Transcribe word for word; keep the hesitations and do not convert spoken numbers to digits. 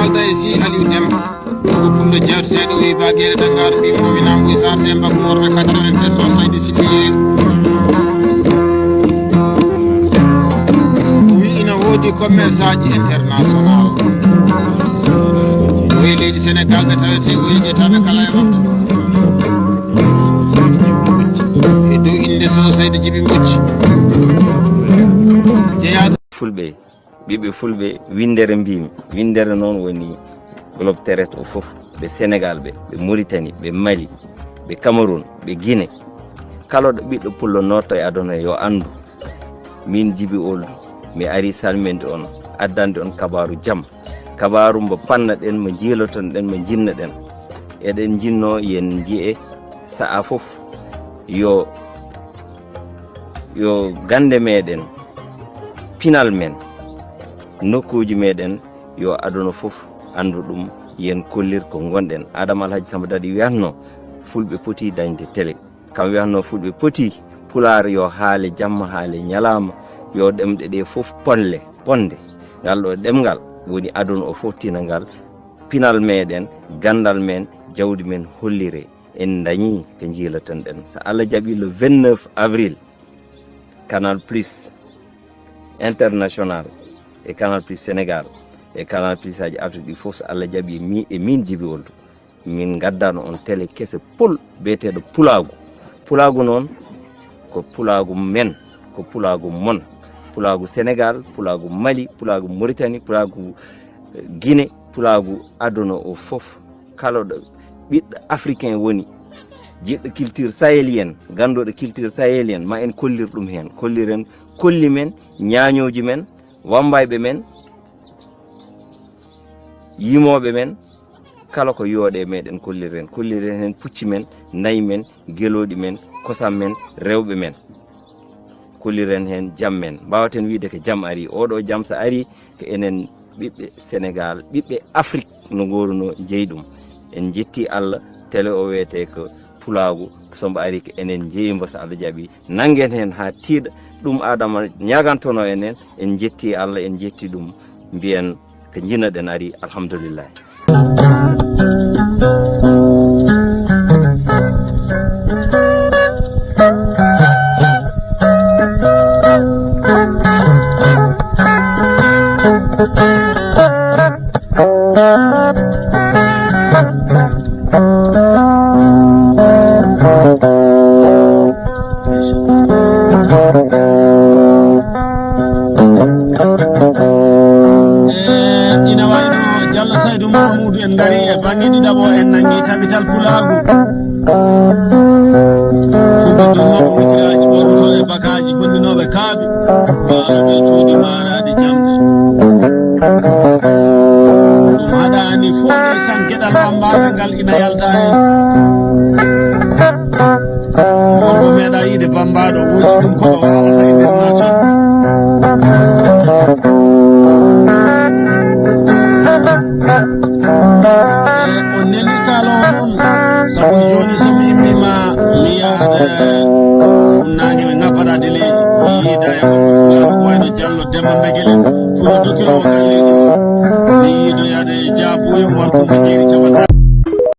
Alta e si Aliou Demba, ko pullo jewteteeɗo o Iba Guédé Dagaaru, ɓiɓɓe mi Namboy Sarr, Demba ko worɓe quatre-vingt-seize o Saydu Siɓɓiire. O wi ina woodi commerçant ji international. O e leydi Sénégal ɓe tawete o yeƴetaɓe kala e waktu. E dow innde Sow Saydu Jibi Mbodji. Jeyaaɗo. Fulɓe, ɓiɓɓe Fulɓe, winndere mbimi. Winndere noon woni globe terrestre o fof. Ɓe Sénégal ɓe, ɓe Mauritanie, ɓe Mali, ɓe Cameroun, ɓe Guinée. Kala ɗo ɓiɗɗo pullo nootto e aduna yo anndu. Min Jibi Ould, mi ari salminde on, addande on kabaaru jam. Kabaaru mbo pannaɗen, mo njiilotoɗen, mo njinnaɗen. Eɗen njinnoo yen njiye sa'a fof. Yo, yo gannde meɗen, pinal men, nokkuuji meɗen, yo aduna fof anndu ɗum, yen kollir ko ngonɗen. Adama Alhaji Samba Dadi wiyatno, Fulɓe poti dañde télé. Kam wiyatno Fulɓe poti, Pulaar yo haale jamma, haale ñalaama, yo ɗemɗe ɗe fof ponle, ponde. Ngal ɗo ɗemngal woni aduna o fof tina ngal. Pinal meɗen, ganndal men, jawdi men hollire. En dañi ko njiilotonɗen. So Allah jaɓi le vingt-neuf avril, Canal Plus International e Canal Plus Sénégal e Canal Plus aji Afrique ɗi fof, so Allah jaɓi mi, e min Jibi Ould, min ngaddano on télé kese pol biyeteeɗo Pulaagu. Pulaagu noon ko Pulaagu men, ko Pulaagu mon. Pulaagu Sénégal, Pulaagu Mali, Pulaagu Mauritanie, Pulaagu, eh, Guinée, Pulaagu aduna o fof. Kala ɗo ɓiɗɗo africain woni, jiɗɗo culture sahélienne, gannduɗo culture sahélienne, ma en kollir ɗum heen. Kolliren kolli men, ñaañooji men, wambayɓe men, yimooɓe men, kala ko yooɗe meɗen kolliren. Kolliren heen pucci men, nayi men, gelooɗi men, kosam men, rewɓe men. Kolliren heen jam men. Mbaawaten wiyde ko jam ari. Oɗo jam so ari, ko enen ɓiɓɓe Sénégal, ɓiɓɓe Afrik no ngooruno jeyi ɗum. En njetti Allah, télé o wiyetee ko Pulaagu, so mbo ari ko enen njeyi mbo so Allah jaɓi. Nanngen heen haa tiiɗa, ɗum Adama ñagantono en heen, en njetti Allah, en njetti ɗum, mbiyen ko njinnoɗen ari, alhamdulillahi. Eh, ina wayno Jallo Saydu Mahamuudu en ngari e bannge ɗiɗaɓo, en nanngi tabital pulaagu. Fulɓe ɗum maɓɓe wikiraaji ɓornuto e bakaaji hollinooɓe kaaɓe, maaroɓe cuuɗi maaraaɗi jamɗe. Ɗum haɗaani fof e sankeɗal bammbaaɗo ngal ina yalta heen. Ngol mo meeɗa yiide bammbaaɗo, woodi ɗum ko o waalata e nder maaji. E, on neli kaalo on, sabu jooni so mi immiima, mi yaha, e, funnaange ɓe ngabbata deleeji, mi yiida e maɓɓe. Ko wayno Jallo Demba Mbegele, ko dokirowo galleeji. Mi yiidoyaade e jaabuuyo, mbar ko mo jeeri.